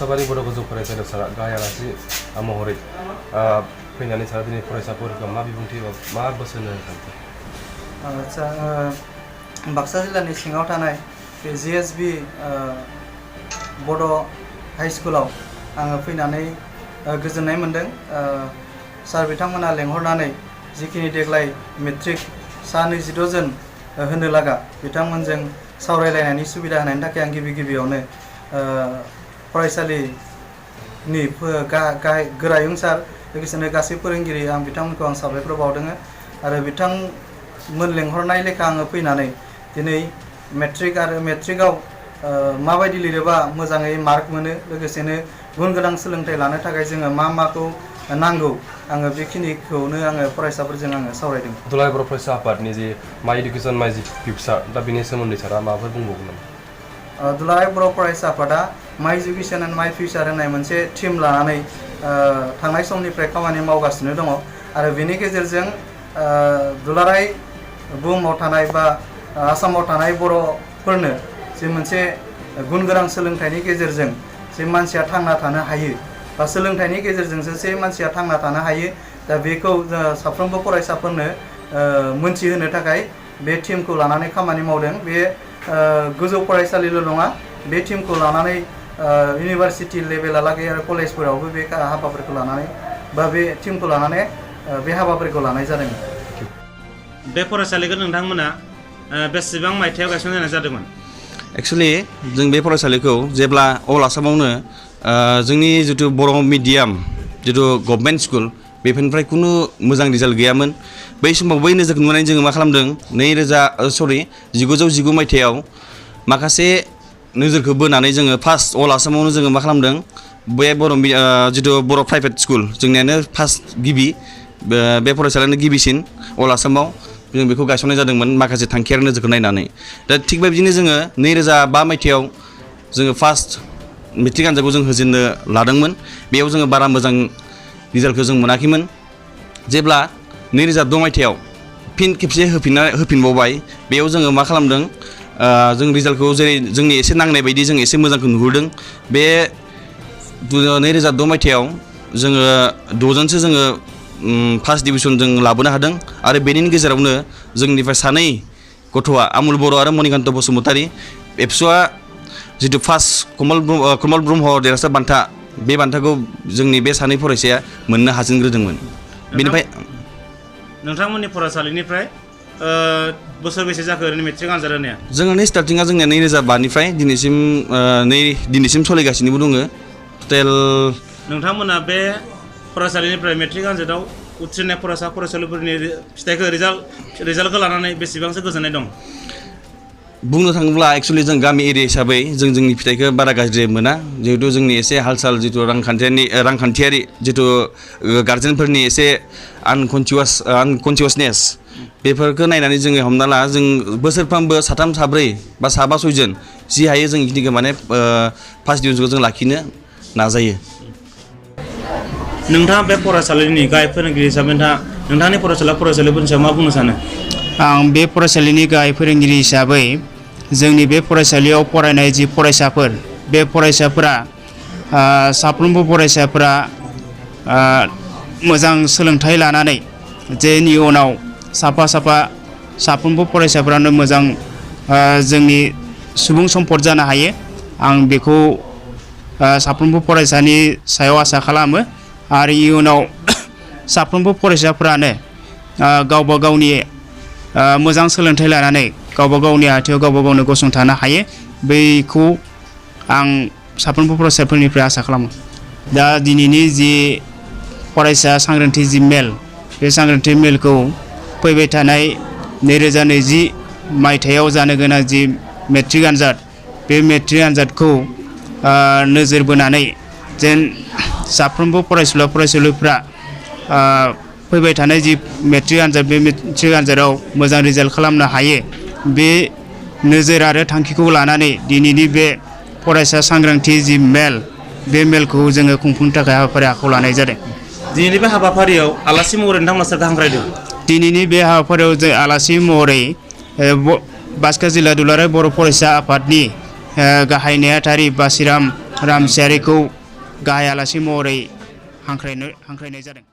कसाबारि बर' गोजौ फरायसालियाव सारा गाहाय आलासि महरै फैनानै सारा दिनै फरायसाफोरखौ मा बिबुंथि एबा मा बोसोन होनो सानखो? बाक्सा जिल्लानि सिङाव थानाय बे जिएसबि बड' हाइ स्कुलाव आङो फैनानै गोजोननाय मोन्दों। सार बिथांमोना लेंहरनानै जिखिनि देग्लाय मेट्रिक सा 22 जन होनो लागा बिथांमोनजों सावरायलायनायनि सुबिदा होनायनि थाखाय आं गिबियावनो फरायसालिनि गोरायुं सार लोगोसेनो गासै फोरोंगिरि आं बिथांमोनखौ आं साबायखर बावदों आरो बिथांमोन लेंहरनाय लेखा आङो फैनानै दिनै मेट्रिकआव माबायदि लिरोबा मोजाङै मार्क मोनो लोगोसेनो गुन गोनां सोलोंथाइ लानो थाखाय जोङो माखौ नांगौ आङो बेखिनिखौनो आङो फरायसाफोरजों आङो सावरायदों। दुलाराय बर' फरायसा आफादनि जे माइ इडुकेसन माइ फिउचार दा बेनि सोमोन्दै सारा माबाफोर बुंबावगोन नामा? दुलाराय बर' फरायसा आफादा माइ इडुकेसन एन्ड माइ फिउचार होननाय मोनसे टीम लानानै थांनाय समनिफ्राय खामानि मावगासिनो दङ आरो बेनि गेजेरजों दुलाराय बुहुमाव थानाय बा आसामाव थानाय बर'फोरनो जे मोनसे गुन गोनां सोलोंथाइनि गेजेरजों जे मानसिया थांना थानो हायो बा सोलोंथाइनि गेजेरजोंसो जे मानसिया थांना थानो हायो दा बेखौ साफ्रोमबो फरायसाफोरनो मोनथिहोनो थाखाय बे टीमखौ लानानै खामानि मावदों। बे गोजौ फरायसालिल' नङा बे टीमखौ लानानै इउनिभार्सिटि लेभेलालागै आरो कलेजफोरावबो बे हाबाफारिखौ लानानै बा बे टीमखौ लानानै बे हाबाफारिखौ लानाय जादों। बे फरायसालिखौ नोंथांमोना बेसेबां मायथाइयाव गायसनजानाय जादोंमोन? एक्सुवेलि जों बे फरायसालिखौ जेब्ला अल आसामावनो जोंनि जिथु बर' मिडियाम जिथु गभर्नमेन्ट स्कुल बेफोरनिफ्राय खुनु मोजां रिजाल्ट गैयामोन। बै समाव बै नोजोरखौ नुनानै जोङो मा खालामदों 1919 मायथाइयाव माखासे नोजोरखौ बोनानै जोङो फार्स्ट अल आसामावनो जोङो मा खालामदों बे जिथु बर' प्राइभेट स्कुल जोंनियानो फार्स्ट गिबि बे फरायसालियानो गिबिसिन अल आसामाव जों बेखौ गायसननाय जादोंमोन माखासे थांखियारि नोजोरखौ नायनानै। दा थिग बेबायदिनो जोङो 2005 मायथाइयाव जोङो फार्स्ट मेट्रिक आनजादखौ जों होजेननो लादोंमोन। बेयाव जोङो बारा मोजां रिजाल्टखौ जों मोनाखैमोन। जेब्ला 2006 मायथाइयाव फिन खेबसे होफिनबावबाय बेयाव जोङो मा खालामदों जों रिजाल्टखौ जेरै जोंनि एसे नांनाय बायदि जों एसे मोजांखौ नुहुरदों। बे 2006 मायथाइयाव जोङो 6 जनसो जोङो फार्स्ट डिभिजन जों लाबोनो हादों आरो बेनि गेजेरावनो जोंनिफ्राय सानै गथ'आ आमुल बर' आरो मणिकान्त बसुमतारी एबसुआ जिथु फार्स्ट कमल ब्रह्म देरहासार बान्था बे बान्थाखौ जोंनि बे सानै फरायसाया मोननो हाजेनग्रोदोंमोन। बेनिफ्राय नोंथांमोननि फरायसालिनिफ्राय बोसोर बेसे जाखो ओरैनो मेट्रिक आनजाद होनाया? जोंनि स्टार्टिंआ जोंनिया 2005निफ्राय दिनैसिम सोलिगासिनोबो दङ। टटेल नोंथांमोना बे फरायसालिनिफ्राय मेट्रिक आनजादाव उथ्रिनाय फरायसालिफोरनि फिथाइखौ रिजाल्टखौ लानानै बेसेबांसो गोजोननाय दं? बुंनो थाङोब्ला एक्सुवेलि जों गामि एरिया हिसाबै जोंनि फिथाइखौ बारा गाज्रि मोना। जिहेतु जोंनि एसे हाल साल जिथु रांखान्थियारि जिथु गार्जेनफोरनि एसे आनकन्सियासनेस बेफोरखौ नायनानै जोङो हमना ला जों बोसोरफ्रोमबो 3, 4 बा 5, 6 जन जि हायो जों इखिनिखौ माने फार्स्ट डिभिजनखौ जों लाखिनो नाजायो। नोंथाङा बे फरायसालिनि गाहाय फोरोंगिरि हिसाबै नोंथांनि फरायसालिफोरनि सायाव मा बुंनो सानो? आं बे फरायसालिनि गाहाय फोरोंगिरि हिसाबै जोंनि बे फरायसालियाव फरायनाय जि फरायसाफोर बे फरायसाफोरा साफ्रोमबो फरायसाफोरा मोजां सोलोंथाइ लानानै जे इयुनाव साफ्रोमबो फरायसाफोरानो मोजां जोंनि सुबुं सम्पद जानो हायो। आं बेखौ साफ्रोमबो फरायसानि सायाव आसा खालामो आरो इयुनाव साफ्रोमबो फरायसाफोरानो गावबा गावनि मोजां सोलोंथाइ लानानै गावबा गावनि आथिङाव गावबा गावनो गसंथानो हायो बेखौ आं साफ्रोमबो फरायसाफोरनिफ्राय आसा खालामो। दा दिनैनि जि फरायसा सांग्रांथि जि मेल बे सांग्रांथि मेलखौ फैबाय थानाय 2020 मायथाइयाव जानो गोनां जि मेट्रिक आनजाद बे मेट्रिक आनजादखौ नोजोर बोनानै जेन साफ्रोमबो फरायसुलिफ्रा फैबाय थानाय जि मेट्रिक आनजाद बे मेट्रिक आनजादाव मोजां रिजाल्ट खालामनो हायो बे नोजोर आरो थांखिखौ लानानै दिनैनि बे फरायसा सांग्रांथि जि मेल बे मेलखौ जोङो खुंफुंनो थाखाय हाबाफारि आखायाव लानाय जादों। दिनैनि बे हाबाफारियाव आलासि महरै नोंथांमोना सोरखौ हांख्रायदों? दिनैनि बे हाबाफारियाव जों आलासि महरै बाक्सा जिल्ला दुलाराय बर' फरायसा आफादनि गाहाय नेहाथारि बासिराम रामसियारिखौ गाहाय आलासि महरै हांख्रायनाय जादों।